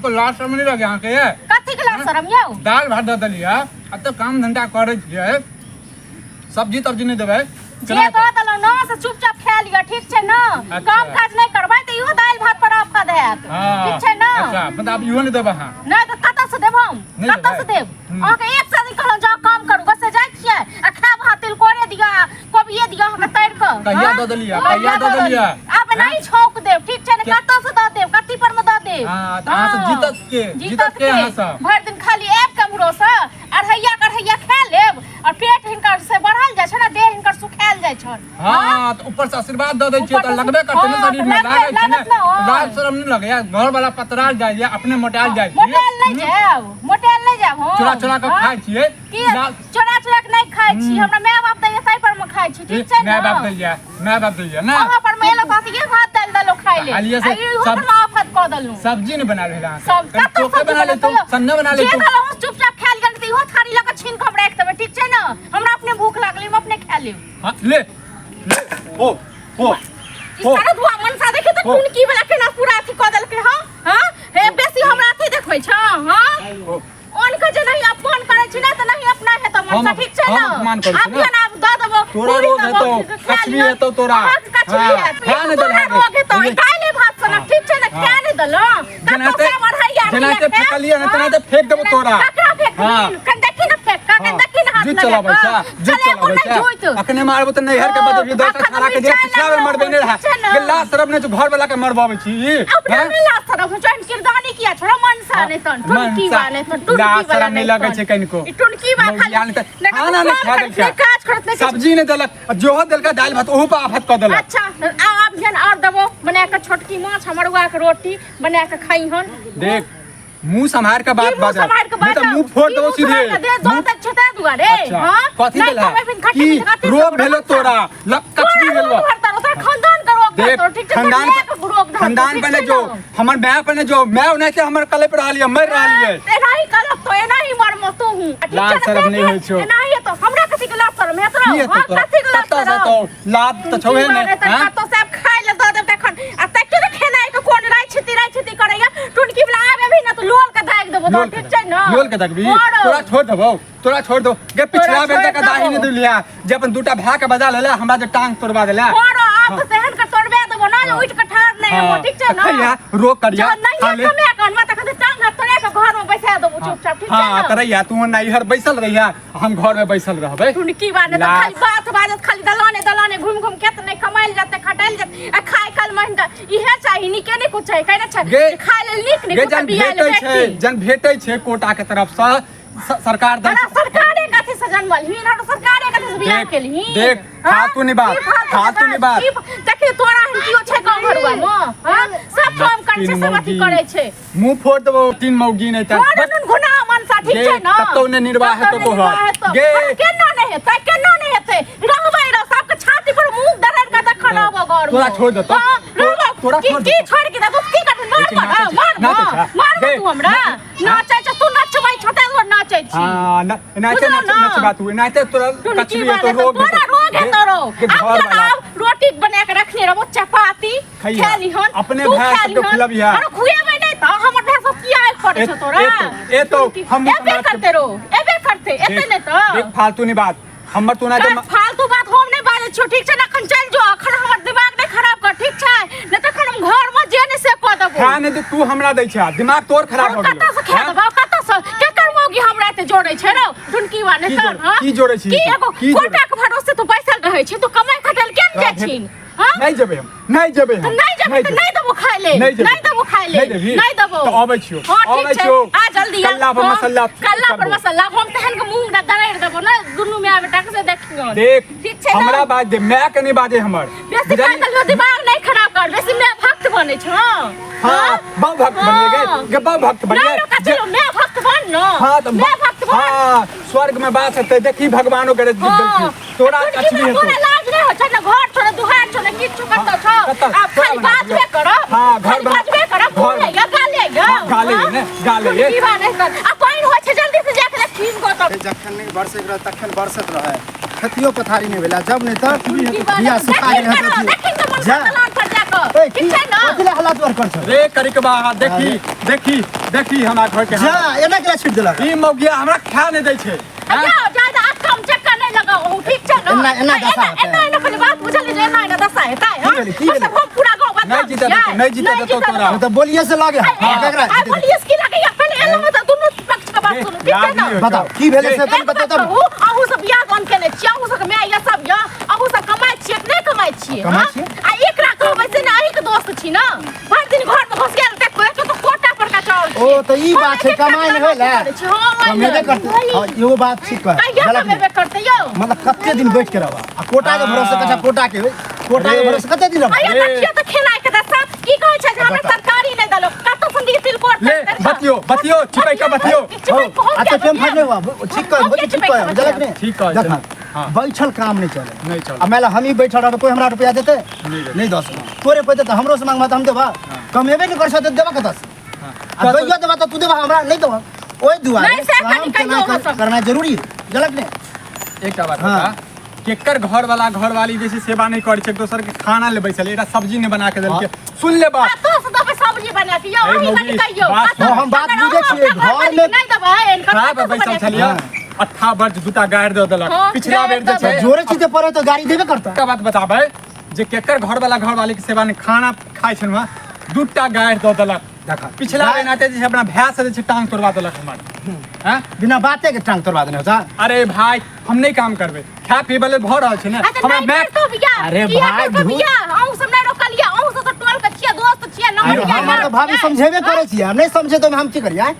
तो लाज शरम नहीं लगे अहाँके? कथी के लाज शरम यौ? दाल भात दऽ देलियै, अब तऽ काम धंधा करै छियै, सब्जी तब्जी नहि देबै? जे दऽ देलहुँ न से चुपचाप खा लिअ, ठीक छै न? अच्छा। काम काज नहि करबै तऽ इहो दालि भात पर आफत हैत, ठीक छै न? अच्छा, मतलब आब इहो नहि देबै अहाँ? नहि तऽ कतऽ से देब हम? नहि कतऽ से देबै? देब? अहाँके एक सए दिन कहलहुँ जाउ काम करू, बस से जाइ छियै आ खायब अहाँ, तिलकोरे दिअ आ कोबिये दिअ अहाँके तरि कऽ। कहिया हाँ? दऽ देलियै? कहिया कहिया दऽ देलियै? आब नहि छौंक देब, ठीक छै ने? कतऽ से दऽ देब? कथी पर मे दऽ देब? हाँ, तऽ अहाँ सब हाँ। जीतत के? जीतत के अहाँ सब? भरि दिन खाली आबि केम्हरो से अढ़ैया कढ़ैया खा लेब और पेट हिनकर से बढ़ल जाइ छै ने, देह हिनकर सुखायल जाइ छनि। हाँ, तऽ ऊपर से आशीर्वाद दऽ दै छियै तऽ ऊपर से- लगबे करतै ने। हाँ, शरीर मे तऽ लागै छै ने। लागत ने, हाँ। लाज शरम नहि लगैया? घर वाला पतराल जाइया, अपने मोटायल जाइ छियै। मोटायल नहि जायब, मोटायल नहि जायब हम। चोरा चोरा कऽ हाँ? खाइ छियै। की चोरा चोरा के नहि खाइ छी? हमरा माय बाप दैया ताहि पर मे खाइ छी, ठीक छै माय ने? बाप दैया, माय बाप दैया ने। अहाँ पर मे एलो तऽ ये भात दालि देलहुँ खाइ ले। खालिए से आ इहो सब- पर मे आफत कऽ देलहुँ। सब्जी नहि बनायल भेल अहाँके? सब कनि कतऽ चोखे सब्जी बना लेतौ, बनल? सन्ना बना जे लेतौ। देलहुँ चुपचाप खायल गेल, तऽ इहो थारी लऽ कऽ छीन कऽ हम राखि देबै, ठीक छै ने? हमरा अपने भूख लागल, हम अपने खा लेब। हाँ, ले ले, हो हो ई हो। सारा धुआ मनसा देखी तऽ हो। टुनकी वाला केना पूरा अथी कऽ देलकै। हँ हँ, हे बेसी हमरा अथी देखबै छ? हँ, हो। ओन के जे नहीं अपमान करै छी ना तऽ नहीं अपना हेतौ मनसा, ठीक छै हम ना? अपमान करै छी आब ना? ना आब दऽ देबो तोरा पूरी रोग देबो, हेतौ, खा कछबी लिअ। हेतौ तोरा। अहाँके कछबी हाँ, हैत। खा नहि तोरा देलहक। रोग हेतौ, ई दालि भात सनक, ठीक छै ने? हाँ। खा नहि देलहुँ। जेनाहिते कतौ से अढ़ैया जेनाहिते अढ़ैया फेकलियै ने खायब, तेनाहिते फेक देबो हाँ? तोरा। ककरा फेक हाँ। देबही? कन देखी ने फेक कऽ, कन हाँ। देखी ने हाथ जुत लगा चलाबै कऽ। छै, जुत चलेबो चलाबै नहि छै। जुत। अखने मारबो तऽ नैहर के बदलबी, दस अखन छाड़ा के जे मिरचाइ पिछला बेर लगल मरबेने रहै छै ने। के लाज शरम नहि छौ, घर वाला के मरबाबै छी? अपना हैं? में लाज शरम होइ छै, एहन किरदानी किया छोड़ा मनसा नहि तन टुनकी मनसा। वाले तन टुनकी लाज वाला शरम नहि लगै छै कनिको। ई टुनकी वा खाली मौगिया नहि तऽ नहि कतौ खाना नहि काम खा करत, देलकै। नहि काज करत, नहि किछु। सब्जी नहि देलक आ जोहो देलकै दालि भात, ओहू पर आफत कऽ देलक। अच्छा, आब जहन आओर देबो बना कऽ छोटकी माछ, मड़ुआ के रोटी बना कऽ खइहन। देख, मुंह सम्हार के बात की मुँह बाजब, सम्हारि के नहीं तऽ बाजब? मुंह फोड़ की देबो मुँह सीधे। सम्हारि के दे दो मुँह- तक छते दुआरे। अच्छा, हां, कथी नहीं देलह? खबै फिर खट्टी की मीठी कथी रोग सब भेलो मनसा। तोरा? तोरा कछबी रोग भेलो। धरतौ, तोरा खानदान के रोग देख, धरतौ, ठीक छै? खानदान तोरा मायके रोग धरतौ, खानदान ठीक पर ने छै जो, ना? हमर माय पर ने जो, माय ओनाहिते हमर कलपि रहल ये, मरि रहल ये। एनाही करब तो एनाही मरमो तू हूँ। ठीक लाज छै ने? शरम नहि होइ छौ। एनाही हेतौ। हमरा कथी के लाज शरम हेतौ? की हेतौ हाँ, तोरा? कथी के लाज कतऽ से शरम? हेतौ? लाज तऽ छौहे की ने, बात हेतै? हाँ? कतौ से आब खाय लए दऽ देब तखन। आ तकियो ने खेनाइ के कोन राइ छिती राइ छिती करैया। टुनकी वला आबे भी ना तऽ लोल के दागि देबो लोल तोरा, के ठीक छै ने? लोल के दगबी? आरो। तोरा छोड़ देबौ, तोरा छोड़ दो गे। पिछला बेर छोड़ तक दाही देबो। नहि देलिया जे अपन दूटा भाय के बजा लेला, हमरा जे टांग तोड़वा देला। आरो आब तऽ तेहन के तोड़बे देबो ना जे उठि के ठाढ़ नहि हेबो, ठीक छै ना? खैया रोग करिया जहन नहीं खा ले। कमे के अनबा तखन तऽ टांग हाथ तोड़ा के घर में बैसा देबो चुपचाप, ठीक छै हाँ ना? तऽ रहिया तू नैहर बैसल रहिया, हम घर में बैसल रहबै। टुनकी बाने तऽ लाज। खाली बात बाजत, खाली दलाने दलाने घुमि घुमि खेत नहि कमायल जेतै खटायल जेतै आ खाय काल मे हिनका इहे चाही, नीके नहि कुछ चाही, कहै ने छै गे- जे खाय लेल नीक नहि गे कुछ जन बियाह लेल भेटै छै, बेटी। जन भेटै छै कोटा के तरफ से, सरकार दै हमरा सरकारे कथी से जनमल ही? हमरा सरकारे कथी से बियाह देख, केलही? देख, हाँ? फालतू नहीं बात, की फालतू फालतू नहीं बात। देखी तोरा हन कियो छै गाँव घरुआ मे? हाँ? सब काम करै छै, सब अथी करै छै। मुंह फोड़ देबो, तीन मौगी नहीं तोरा तऽ नुन घुना मनसा, ठीक गे, छै ना? कतौ नहि निर्वाह कतौ हेतौ नहि तोहर। निर्वाह हेतौ। गे। अरे केना नहि हेतै, केना नहि हेतै? रहबै रह सबके छाती पर मुंह दरड़ के तखन रहबो घर में। तोरा छोड़ देतौ। हाँ, रहबो। तोरा की छोड़ की देतौ। छोड़ के देतौ? की करबी? मार लेकिन मार नाचै छै, मार नाचै छै। मार गे, तू हमरा नाचै छै, तू नचबै छौ तें दुआरे नाचै छी। हाँ, एनाहिते बुझलौ नाच ना? नचबा तू, एनाहिते तोरा टुनकी कछबी वाले हेतौ, तऽ रोग तोरा हेतौ। रोग हेतौ रौ। गे, आब घर चल वाला आब रोटी बना के रखने रहबो, चपाती खइहा। खा लिहन, अपने तू भाय खा सबके लिहन। खिलबिहा। अरे खुएबै नहि तऽ हमर भाय सब किया आगि पड़ै छौ तोरा? एतौ, हम एबे करते रो, एबे करते, एते नहि तऽ। देख, फालतू नहीं बात हमर तू ना काज फालतू बात हम नहि बाजै छियौ, ठीक छै ने? अखन चलि जो, अखन हमर दिमाग नहि खराब कर, ठीक छै? नहि तखन हम घर मे जे नहि से कऽ देबो। खा नहीं तो तू हमरा दै छै, दिमाग तोर खराब हो कतऽ गेलो। से खा देबौ? कतऽ से? केकर मौगी हमरा एते जोड़ै छै रौ टुनकी वा नहि की तऽ? हाँ? की जोड़ै छी? की एगो की जोड़ै? कोटा के भरोसे तू बैसल रहै छी? तू कमाइ खटल किया ने जाइ छी? हाँ? नहीं जेबै हम, नहीं जेबै हम। तऽ नहि जेबै तऽ नहि देबो खाय ले, नहि जेबै। नहि देबो खाय ले। नहि देबही? नहि देबो। तऽ अबै छियौ, हाँ, ठीक अबै छै। छियौ। आ जल्दी आ। कल्ला पर हाँ, मसल्ला कल्ला पर करबो। मसल्ला हम तेहन के मुंह ने दरड़ि देबो ने दुनू माय बेटा के, से देखियौ। देख, ठीक छै ना? हमरा बाज दे, माय के नहीं बाजे हमर। बेसी बुझलिही? काल तक दिमाग नहीं खराब कर, बेसी मैं भक्त बने छौ। हाँ, बहु भक्त बनिए गे। हाँ। गे बहु भक्त बनिए। नहीं लोग चलो मैं भक्त बन ना। हाँ तो मैं भक्त बन। हाँ, स्वर्ग में बात हेतै, देखी भगवानो करे हाँ। देलखिन तोरा। तोरा कछबी हेतौ। तोरा लाज नहीं हो छै ना? घर छोड़े, दुहार छोड़े, किछु कतौ छौ? कतऽ? आब तोरा खाली बना बाजबे दियौ। करब। हाँ, घर खाली बना- बाजबे करब, घर- बोले गाले गा। गाले ये ने, गाले ये। की बात है सर? आ पानि होइ छै, जल्दी से जाके देखी गो तब। जखन नहि बरसैत रहै तखन बरसैत रहै, खेतियो पथारी नहि भेलै, जब नहि तऽ की बात बिया है? सुखा देखी गेल करो, हँ। देखी तऽ मन जा। दलान पर जाके। कऽ ए, ठीक की छै ने कथी ला हल्ला तोर कर छौ रे करिकबा देखी देखी देखी हमरा घर के जा हाल। एना केला छीट देलक ई मौगिया हमरा खा नहि दै छै आ जाओ ज्यादा अक्कम चक्कर नहीं लगाओ ठीक छै ने एना- एना दशा एना होतै। एना एना खाली बात बुझल जे एना एना दशा हेतै की भेलै, की भेलै? सब हम पूरा गाँव बदनाम नहि जीतऽ देतौ, छियै। नहि जीतऽ देतौ तोरा। तऽ बोलिए से लागे आइ केकरा आइ बोलिए से की लागैया पहिले एना तऽ दुनू पक्ष के बात सुनू ठीक छै ने बताओ की भेलै से तनी एक बात बताओ तब कहू अहूँ सब बियाह दान केने छियै अहूँ सबके माय या सब या अहूँ सब कमाइ छियै कि नहि कमाइ छियै कमाइ हाँ? छियै। आ एकरा कहबै से ने अहीँके दोस्त छी ने भरि दिन घर में घुस गेल तऽ कोइ तो कोटा पर का चावल ओ तऽ ई बात छै कमाइ नहि होइले हँ कमेबे करतै हँ, एगो बात ठीक कह कहिया गलत नहि। कमेबे करतै यौ मतलब कते दिन बैठ के रहबा आ कोटा के भरोसे कच्चा कोटा के होय कोटा के अरे। भरोसे कते दिन रहबा आया ए। देखियौ तऽ खेनाइ के दशा की कहै छै जे हमरा तरकारी नहि देलक कतौ सुनली तिलकोर ले बतियो बतियो चिपै के बतियो अच्छा टाइम फाइल नहीं हुआ ठीक कह भौजी ठीक कह बुझलक नहीं ठीक कहै छै। देखा हाँ। बैठल काम नहीं चले नहि चले। आ मानि हम ही बैठल रहबै कोई हमरा रुपया देते नहीं देतै। नहीं दऽ सकै तोरे पैसे तऽ हमरो से मांगबा तऽ हम देबा कमेबे नहीं कर सकते देबा कतऽ से आ दैयो देबा तऽ तू देबा हमरा नहीं देबा ओहि दुआरे नहीं, से काम कनि केना कहियौ अहाँ सब। करना जरूरी है बुझलक नहीं एकटा बात हाँ। बता केकर घर वाला घर वाली जे छै सेवा नहि करै छै एक दोसर के खाना ले बैसल एकटा सब्जी नहि बना के देलकै सुन ले बात कतौ से देबै सब्जी बना के यौ ए, अहीं मौगी, कनि कहियौ बात कतौ- हम बात अगर बुझै अहाँ छियै, अपना घर में- नहि देबै इनकर खराब कतौ से बैसल बना के छलियै अट्ठा बर्ज दूटा गाड़ि दऽ देलक हाँ, पिछला गारि बेर जे दऽ छै देलक। जोरे चीज पड़े तऽ गाड़ी देबे करता एकटा बात बताबै जे केकर घर वाला घर वाली के सेवा नहि खाना खाइ छल वहाँ दूटा गाड़ि दऽ देलक देखा पिछला बेर नाते जे छै अपना भाय से जे छै टांग तोड़वा देलक हमर हैं बिना बाते के टांग तोड़वा देने होता अरे भाई हम नहि काम करबै खाय पीबै लेल भऽ रहल छै ने अच्छा हमरा नहि माय करतौ बियाह अरे किया भाई, करतौ झूठ- बियाह अहूँ सब नहि रोकलियै अहूँ सब तऽ टोल के छियै दोस्त छियै अरे नम्बर हमर तऽ भाभी समझेबे करै छियै हम नहीं समझे तो हम की करियै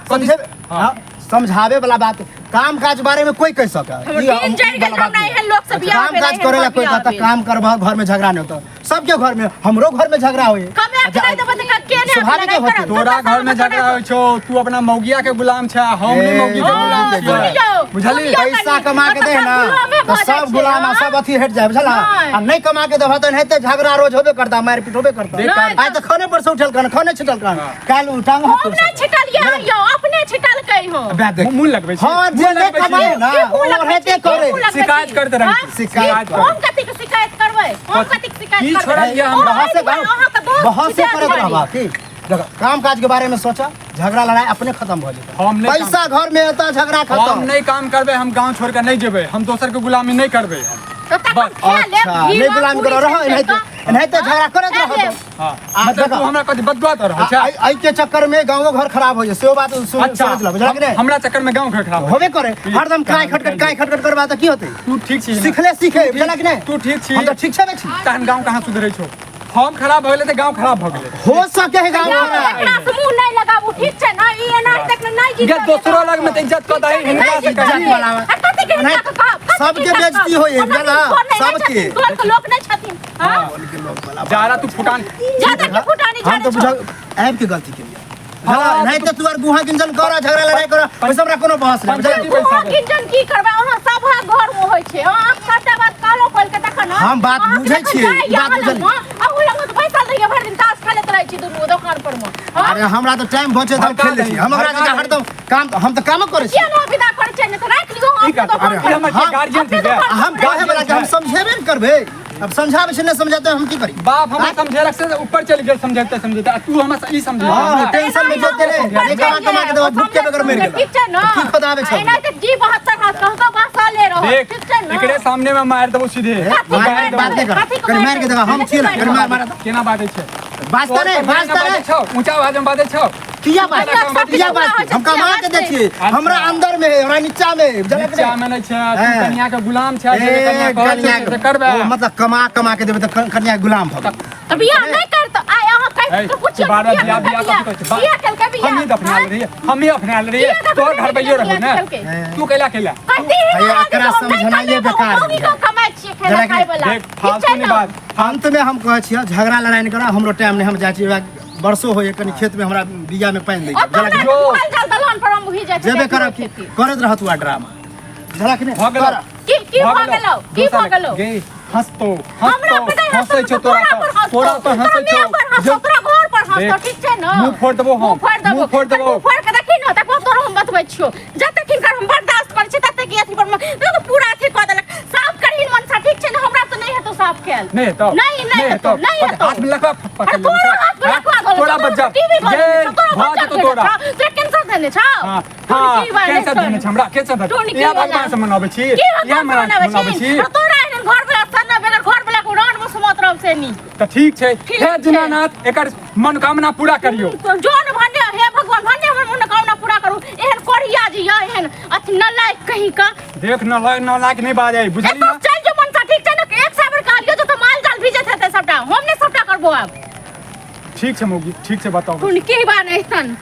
समझेबे हाँ, समझावे वाला बात काम काज बारे में कोई कह सके हमर ई दिन हम- जरि ई गेल, वाला बात हमरा नहीं। एहन लोक से बियाह काम भेल, काज एहन करे ला घर कोई बियाह कहता भेल। काम करबह घर में झगड़ा नहीं होता सबके घर में हमरो घर में झगड़ा होए कमे के नहि देबै तऽ के नहि स्वाभाविक अपना होतै। नहि करत? तोरा घर में झगड़ा होइ छौ तू अपना मौगिया के गुलाम छै हम नहि ए, मौगी के गुलाम हाँ, छियै सुनियौ, बुझली सुनियौ। पैसा कमा के दे ना गुलामे तो भऽ जाइ सब छै, गुलाम आ हाँ? सब अथी हट जाए बुझला नहि। आ नहीं कमा के देबह तऽ एनाहिते झगड़ा रोज होबे करता मारि पीट होबे करता देख, आइ तऽ खाने पर से उठल कन खाने छिटल कन हाँ। काल्हि उ टांग हाथ हम नहि छिटलियै यौ अपने छिटलकै हो बे देख मुँह लगबै छी हाँ जे मुँह नहीं लगबै छी। कमाए ना की मुँह ओ लगबै हेते छी? की करे मुँह लगबै छी? शिकायत करते रहै हाँ? छी। शिकायत की- हम कथी के शिकायत करबै हम कथी के शिकायत की करबै छोड़लियै हम? ओ, बहसे एहि दुआरे अहाँके दोस्त बहसे छियै करैत दुआरे। रहबा की देखो काम काज के बारे में सोचा झगड़ा लड़ाई अपने खत्म भऽ जेतै हम नहि काम- पैसा घर में एता झगड़ा हम खत्म नहि काम करबै हम गांव छोड़ के नहि जेबै हम दोसर के गुलामी नहि करबै हम तऽ तखन बस, खा लेब, अच्छा घी नहीं आ गुलाम पूरी करो रहो छानि एनाहिते कऽ। एनाहिते झगड़ा करैत खा रहो लेब। तो। हाँ आ, मतलब देखो। तू हमरा कथी बदुआ दऽ रहल छै एहि के चक्कर में गांवो घर खराब हो जाए सेहो बात अच्छा समझ ल बुझलक ने हमरा चक्कर में गांव घर खराब हो होबे करे हरदम काय खटखट काय खटखट करबा तऽ की होतै तू ठीक छी सिखले सीखे बुझलक ने तू ठीक छी हम तऽ ठीक छेबे छी तहन गांव कहाँ सुधरै छौ हम खराब भऽ गेलै तऽ गांव खराब भऽ गेलै हो सके है गांव यौ, खराब एकरा से मुँह नहि लगाबू ठीक छै ने ई एना तक नहि गे जीतत दोसरो लग में तऽ इज्जत कऽ दही हिनका से इज्जत कही वाला। नहीं, सबके बेइज्जती होइए, बुझला? सबके। टोल के लोक नहि छथिन हाँ? जारा तू फुटान ज्यादा के फुटानी हम जाने तऽ छौ बुझल आबि के गलती केलियै बुझला नहीं तऽ तू आर गुहा गिंजन कर झगड़ा लड़ाई कर ओहि हमरा कोनो बहस नहीं बुझला पंचायती गुहा बैसाबै। किंजन की करबै अहाँ सभक घर मे होइ छै अहाँ सबटा बात कहलो खोल के तखन ने। हम बात अहाँके बुझै जखन छियै, जाइए बात अहाँ बुझलियै। लगमे, अहूँ लगमे तऽ बैसल रहियै भरि दिन ताश खेलैत रहै छी दुनू दोकान पर मे हाँ? अरे हमरा तऽ टाइम बचे तऽ हम भड़का खेल लै छी दही, हम ओकरा भड़का जकाँ दही। हरदम काम हम तऽ कामो करै छी किया नहि विदा करै छियै नहि तऽ राखि लियौ की अपने करतौ? दोकान अरे पर। हमर के गार्जियन अपने छी गे। दोकान पर हम कहे वाला के हम समझेबे ने करबै अब समझाबै छै नहि समझाते हम की करी बाप हमरा समझेलक से ऊपर चलि गेल समझेते समझेते आ तू हमरा से ई समझे हाँ, टेंशन में जोते रहे नहीं कमा कमा के देबा भूख के बगैर मरि गेल ठीक छै ने की खोदाबै छै एना तऽ जी 72 हाथ कहतो बासल रहो देख ठीक छै ने एकरे सामने में मारि देबो सीधे कथी मारि मारि देबो। बात नहीं कर कथी के कनि मारि के देखा हम छियै ने कनि मार मार केना बाजै छै बाजता नहीं बाजता नहीं छौ ऊंचा आवाज में बाजै छौ किया बात किया बात हम कमा के दै छियै हमरा अंदर में है हमरा नीचा में है बुझलक नीचा ने में नहि छै तू हाँ। कनिया के गुलाम छै जे ए, कनिया कहै कनिया छै से करबै ओ, मतलब कमा कमा के देबै तऽ कनिया के गुलाम भऽ गेल तऽ बियाह नहि करत आइ अहाँ कहि ए, के पुछियौ बार बार बियाह बियाह बियाह केलकै कथी कहै छै? बा- बियाह केलकै बियाह हमही तऽ अपना रहियै हमही अपना रहियै किया तऽ तोहर घर बैयो रहू ने केलकै? तू कैला कैला कहती है भैया, एकरा समझनाइए बेकार मम्मी है। को कमाइ छियै खेला जरा खाइ वाला देख फालतू नहीं बात अंत में हम कहै छियै झगड़ा लड़ाई नहि करऽ हमरो टाइम नहि हम जाइ छियै वर्षो होइए कनि खेत में हमरा बिया में पानि दै ओतऽ बुझलक नहि जो। मोबाइल जाल दलान पर हम भी जाइ छियै जेबे करब की करैत रहत ओ ड्रामा बुझलक कि नहि भऽ गेलौ। कर। की की भऽ गेलौ की भऽ गेलौ गे हंसतो हमरा हंसतो पे नहि हंसै छौ तोरा पर पर तोरा पर हंसै तोरा छौ पर हंसतो जो- तोरा घर पर हंसतो देख, ठीक छै ने मुँह फोड़ देबो हम, मुँह फोड़ देबो मुँह फोड़ देबो। मुँह फोड़ के देखी ने तकरो तोरा हम बतबै छियौ जतेक हिनकर हम बर्दाश्त करै छी ततेक अथी पर तऽ पूरा अथी कऽ देलक साफ करही मनसा ठीक छै ने हमरा तऽ नहि हेतौ साफ कैल। नहीं हेतौ। नहीं, नहीं हेतौ, नहीं हेतौ। हाथ में लखवा पकड़ अरे तोरा हाथ में लखवा धोले तोरा छौ, बच्चा टीवी भऽ गेल, देने छौ, तोरा भऽ बच्चा जेतौ देने तोरा। छौ, तोरा कैंसर देने छौ। हाँ तोरा हाँ की बात कैंसर है? देने छै हमरा, कैंसर तोरा देने की इएह वाला? भगवान से मनाबै छी, की इएह भगवान से मनाबै मनाबै छी। छी? अरे तोरा एहन घर वाला सन्ना बगैर घर वाला को रान बस मतलब से नी। तऽ ठीक छै। ठीक हे छै। दीनानाथ, एकर मनोकामना पूरा करियौ। तो जोन भन्ने हे भगवान भन्ने हमर मनोकामना पूरा करू। एहन कोरिया जी या एहन अथी न लायक कहीं का। देख न लायक न लायक नहीं बाजै, बुझली एतौ ना? चल जो मनसा, ठीक छै ने? एक साबर कहलियो जो तो माल जाल भीजत हेतै सबटा, हम ने सबटा करबो आब। ठीक छै मौगी, ठीक छै, बताउ। सुन की बा नहीं तन।